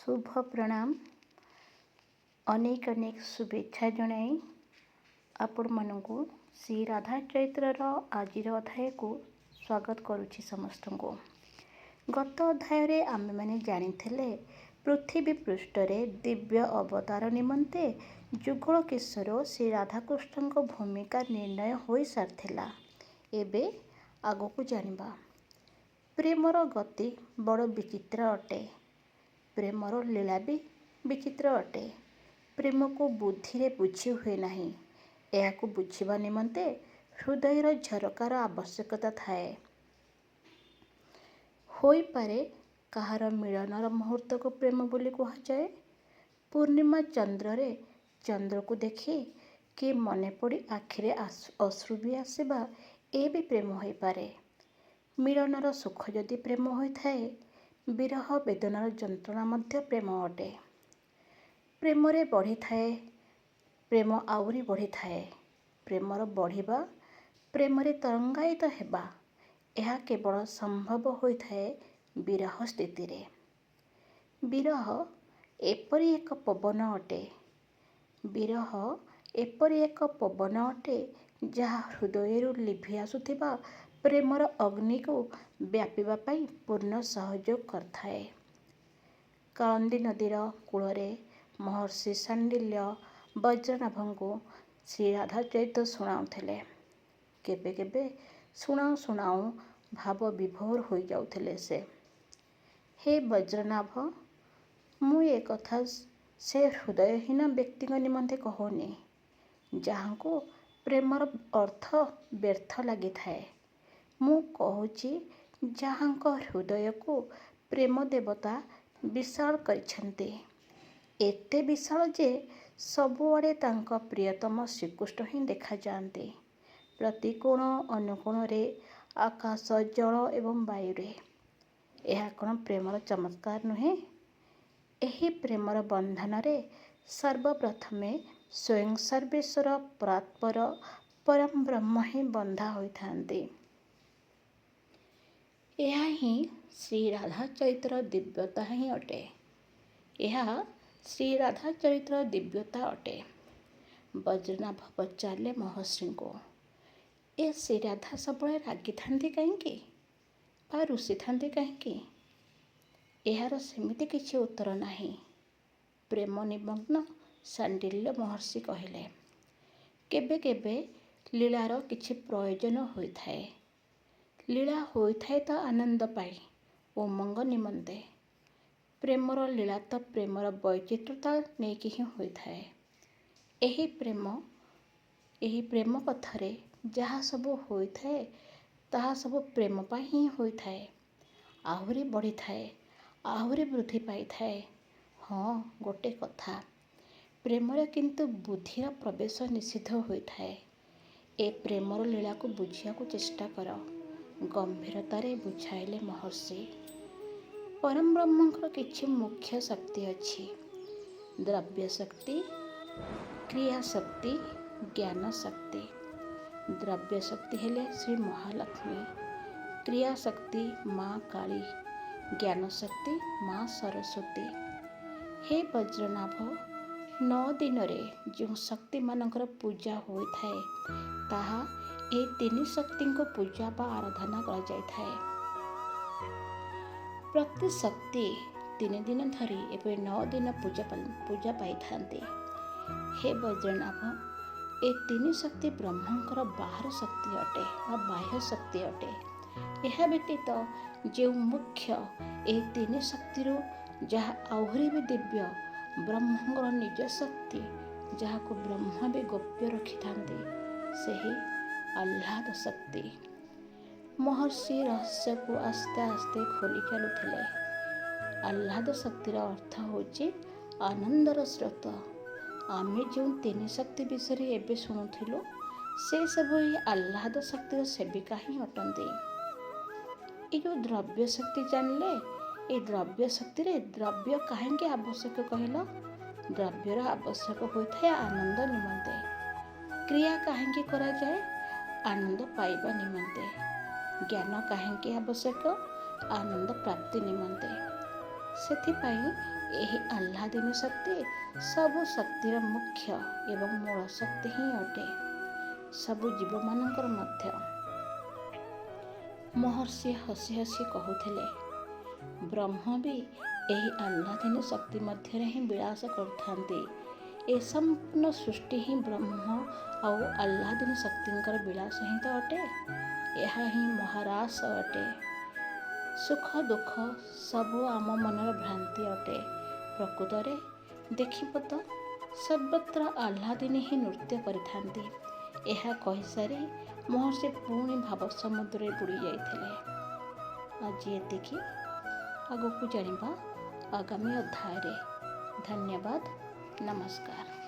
ଶୁଭ ପ୍ରଣାମ, ଅନେକ ଅନେକ ଶୁଭେଚ୍ଛା ଜଣାଇ ଆପଣମାନଙ୍କୁ ଶ୍ରୀ ରାଧା ଚରିତ୍ରର ଆଜିର ଅଧ୍ୟାୟକୁ ସ୍ୱାଗତ କରୁଛି ସମସ୍ତଙ୍କୁ। ଗତ ଅଧ୍ୟାୟରେ ଆମେମାନେ ଜାଣିଥିଲେ, ପୃଥିବୀ ପୃଷ୍ଠରେ ଦିବ୍ୟ ଅବତାର ନିମନ୍ତେ ଯୁଗଳ କିଶୋର ଶ୍ରୀ ରାଧାକୃଷ୍ଣଙ୍କ ଭୂମିକା ନିର୍ଣ୍ଣୟ ହୋଇସାରିଥିଲା। ଏବେ ଆଗକୁ ଜାଣିବା। ପ୍ରେମର ଗତି ବଡ଼ ବିଚିତ୍ର ଅଟେ। ପ୍ରେମର ଲୀଳା ବି ବିଚିତ୍ର ଅଟେ। ପ୍ରେମକୁ ବୁଦ୍ଧିରେ ବୁଝି ହୁଏ ନାହିଁ। ଏହାକୁ ବୁଝିବା ନିମନ୍ତେ ହୃଦୟର ଝରକାର ଆବଶ୍ୟକତା ଥାଏ। ହୋଇପାରେ କାହାର ମିଳନର ମୁହୂର୍ତ୍ତକୁ ପ୍ରେମ ବୋଲି କୁହାଯାଏ। ପୂର୍ଣ୍ଣିମା ଚନ୍ଦ୍ରରେ ଚନ୍ଦ୍ରକୁ ଦେଖି କିଏ ମନେ ପଡ଼ି ଆଖିରେ ଅଶ୍ରୁ ବି ଆସିବା, ଏ ବି ପ୍ରେମ ହୋଇପାରେ। ମିଳନର ସୁଖ ଯଦି ପ୍ରେମ ହୋଇଥାଏ, ବିରହ ବେଦନାର ଯନ୍ତ୍ରଣା ମଧ୍ୟ ପ୍ରେମ ଅଟେ। ପ୍ରେମରେ ବଢ଼ିଥାଏ, ପ୍ରେମ ଆହୁରି ବଢ଼ିଥାଏ। ପ୍ରେମର ବଢ଼ିବା, ପ୍ରେମରେ ତରଙ୍ଗାୟିତ ହେବା, ଏହା କେବଳ ସମ୍ଭବ ହୋଇଥାଏ ବିରହ ସ୍ଥିତିରେ। ବିରହ ଏପରି ଏକ ପବନ ଅଟେ, ବିରହ ଏପରି ଏକ ପବନ ଅଟେ, ଯାହା ହୃଦୟରୁ ଲିଭି ଆସୁଥିବା ପ୍ରେମର ଅଗ୍ନିକୁ ବ୍ୟାପିବା ପାଇଁ ପୂର୍ଣ୍ଣ ସହଯୋଗ କରିଥାଏ। କାଳନ୍ଦୀ ନଦୀର କୂଳରେ ମହର୍ଷି ଶାଣ୍ଡିଲ୍ୟ ବଜ୍ରନାଭଙ୍କୁ ଶ୍ରୀ ରାଧା ଚରିତ୍ର ଶୁଣାଉଥିଲେ। କେବେ କେବେ ଶୁଣାଉ ଶୁଣାଉ ଭାବ ବିଭୋର ହୋଇଯାଉଥିଲେ ସେ। ହେ ବଜ୍ରନାଭ, ମୁଁ ଏ କଥା ସେ ହୃଦୟହୀନ ବ୍ୟକ୍ତିଙ୍କ ନିମନ୍ତେ କହୁନି, ଯାହାଙ୍କୁ ପ୍ରେମର ଅର୍ଥ ବ୍ୟର୍ଥ ଲାଗିଥାଏ। ମୁଁ କହୁଛି ଯାହାଙ୍କ ହୃଦୟକୁ ପ୍ରେମ ଦେବତା ବିଶାଳ କରିଛନ୍ତି, ଏତେ ବିଶାଳ ଯେ ସବୁଆଡ଼େ ତାଙ୍କ ପ୍ରିୟତମ ଶ୍ରୀକୃଷ୍ଣ ହିଁ ଦେଖାଯାଆନ୍ତି, ପ୍ରତି କୋଣ ଅନୁକୋଣରେ, ଆକାଶ, ଜଳ ଏବଂ ବାୟୁରେ। ଏହା କ'ଣ ପ୍ରେମର ଚମତ୍କାର ନୁହେଁ? ଏହି ପ୍ରେମର ବନ୍ଧନରେ ସର୍ବପ୍ରଥମେ ସ୍ୱୟଂ ସର୍ବେଶ୍ୱର ପରାତ୍ପର ପରମ ବ୍ରହ୍ମ ହିଁ ବନ୍ଧା ହୋଇଥାନ୍ତି। ଏହା ହିଁ ଶ୍ରୀ ରାଧା ଚରିତ୍ରର ଦିବ୍ୟତା ହିଁ ଅଟେ। ଏହା ଶ୍ରୀ ରାଧା ଚରିତ୍ରର ଦିବ୍ୟତା ଅଟେ। ବଜ୍ରନାଭ ପଚାରିଲେ ମହର୍ଷିଙ୍କୁ, ଏ ଶ୍ରୀରାଧା ସବୁବେଳେ ରାଗିଥାନ୍ତି କାହିଁକି ବା ରୁଷିଥାନ୍ତି କାହିଁକି? ଏହାର ସେମିତି କିଛି ଉତ୍ତର ନାହିଁ। ପ୍ରେମ ନିମଗ୍ନ ଶାଣ୍ଡିଲ୍ୟ ମହର୍ଷି କହିଲେ, କେବେ କେବେ ଲୀଳାର କିଛି ପ୍ରୟୋଜନ ହୋଇଥାଏ। ଲୀଳା ହୋଇଥାଏ ତ ଆନନ୍ଦ ପାଇଁ, ଉମଙ୍ଗ ନିମନ୍ତେ। ପ୍ରେମର ଲୀଳା ତ ପ୍ରେମର ବୈଚିତ୍ରତା ନେଇକି ହିଁ ହୋଇଥାଏ। ଏହି ପ୍ରେମ ପଥରେ ଯାହା ସବୁ ହୋଇଥାଏ, ତାହା ସବୁ ପ୍ରେମ ପାଇଁ ହିଁ ହୋଇଥାଏ, ଆହୁରି ବଢ଼ିଥାଏ, ଆହୁରି ବୃଦ୍ଧି ପାଇଥାଏ। ହଁ, ଗୋଟେ କଥା, ପ୍ରେମରେ କିନ୍ତୁ ବୁଦ୍ଧିର ପ୍ରବେଶ ନିଷିଦ୍ଧ ହୋଇଥାଏ। ଏ ପ୍ରେମର ଲୀଳାକୁ ବୁଝିବାକୁ ଚେଷ୍ଟା କର, ଗମ୍ଭୀରତାରେ ବୁଝାଇଲେ ମହର୍ଷି। ପରମବ୍ରହ୍ମଙ୍କର କିଛି ମୁଖ୍ୟ ଶକ୍ତି ଅଛି: ଦ୍ରବ୍ୟ ଶକ୍ତି, କ୍ରିୟା ଶକ୍ତି, ଜ୍ଞାନ ଶକ୍ତି। ଦ୍ରବ୍ୟ ଶକ୍ତି ହେଲେ ଶ୍ରୀ ମହାଲକ୍ଷ୍ମୀ, କ୍ରିୟା ଶକ୍ତି ମା କାଳୀ, ଜ୍ଞାନ ଶକ୍ତି ମା ସରସ୍ୱତୀ। ହେ ବଜ୍ରନାଭ, 9 ଦିନରେ ଯେଉଁ ଶକ୍ତିମାନଙ୍କର ପୂଜା ହୋଇଥାଏ, ତାହା ଏହି ତିନି ଶକ୍ତିଙ୍କୁ ପୂଜା ବା ଆରାଧନା କରାଯାଇଥାଏ। ପ୍ରତି ଶକ୍ତି 3 ଦିନ ଧରି ଏପରି 9 ଦିନ ପୂଜା ପାଇଥାନ୍ତି। ହେ ବଜ୍ରନାଭ, ଏ ତିନି ଶକ୍ତି ବ୍ରହ୍ମଙ୍କର ବାହାର ଶକ୍ତି ଅଟେ ବା ବାହ୍ୟ ଶକ୍ତି ଅଟେ। ଏହା ବ୍ୟତୀତ ଯେଉଁ ମୁଖ୍ୟ ଏହି ତିନି ଶକ୍ତିରୁ ଯାହା ଆହୁରି ବି ଦିବ୍ୟ, ବ୍ରହ୍ମଙ୍କର ନିଜ ଶକ୍ତି, ଯାହାକୁ ବ୍ରହ୍ମ ବି ଗୋପ୍ୟ ରଖିଥାନ୍ତି, ସେହି ଆହ୍ଲାଦ ଶକ୍ତି। ମହର୍ଷି ରହସ୍ୟକୁ ଆସ୍ତେ ଆସ୍ତେ ଖୋଲି ଚାଲୁଥିଲେ। ଆହ୍ଲାଦ ଶକ୍ତିର ଅର୍ଥ ହେଉଛି ଆନନ୍ଦର ସ୍ରୋତ। ଆମେ ଯେଉଁ ତିନି ଶକ୍ତି ବିଷୟରେ ଏବେ ଶୁଣୁଥିଲୁ, ସେସବୁ ଏହି ଆହ୍ଲାଦ ଶକ୍ତିର ସେବିକା ହିଁ ଅଟନ୍ତି। ଏ ଯେଉଁ ଦ୍ରବ୍ୟ ଶକ୍ତି ଜାଣିଲେ, ଏ ଦ୍ରବ୍ୟ ଶକ୍ତିରେ ଦ୍ରବ୍ୟ କାହିଁକି ଆବଶ୍ୟକ କହିଲ? ଦ୍ରବ୍ୟର ଆବଶ୍ୟକ ହୋଇଥାଏ ଆନନ୍ଦ ନିମନ୍ତେ। କ୍ରିୟା କାହିଁକି କରାଯାଏ? ଆନନ୍ଦ ପାଇବା ନିମନ୍ତେ। ଜ୍ଞାନ କାହିଁକି ଆବଶ୍ୟକ? ଆନନ୍ଦ ପ୍ରାପ୍ତି ନିମନ୍ତେ। ସେଥିପାଇଁ ଏହି ଆହ୍ଲାଦିନୀ ଶକ୍ତି ସବୁ ଶକ୍ତିର ମୁଖ୍ୟ ଏବଂ ମୂଳ ଶକ୍ତି ହିଁ ଅଟେ, ସବୁ ଜୀବମାନଙ୍କର ମଧ୍ୟ। ମହର୍ଷି ହସି ହସି କହୁଥିଲେ, ବ୍ରହ୍ମ ବି ଏହି ଆହ୍ଲାଦିନୀ ଶକ୍ତି ମଧ୍ୟରେ ହିଁ ବିଳାସ କରୁଥାନ୍ତି। ଏ ସମ୍ପୂର୍ଣ୍ଣ ସୃଷ୍ଟି ହିଁ ବ୍ରହ୍ମ ଆଉ ଆହ୍ଲାଦିନୀ ଶକ୍ତିଙ୍କର ବିଳାସ ହିଁ ତ ଅଟେ। ଏହା ହିଁ ମହାରାସ ଅଟେ। ସୁଖ ଦୁଃଖ ସବୁ ଆମ ମନର ଭ୍ରାନ୍ତି ଅଟେ। ପ୍ରକୃତରେ ଦେଖିବ ତ ସର୍ବତ୍ର ଆହ୍ଲାଦିନୀ ହିଁ ନୃତ୍ୟ କରିଥାନ୍ତି। ଏହା କହିସାରି ମହର୍ଷି ପୁଣି ଭାବ ସମୁଦ୍ରରେ ବୁଡ଼ି ଯାଇଥିଲେ। ଆଜି ଏତିକି, ଆଗକୁ ଜାଣିବା ଆଗାମୀ ଅଧ୍ୟାୟରେ। ଧନ୍ୟବାଦ, ନମସ୍କାର।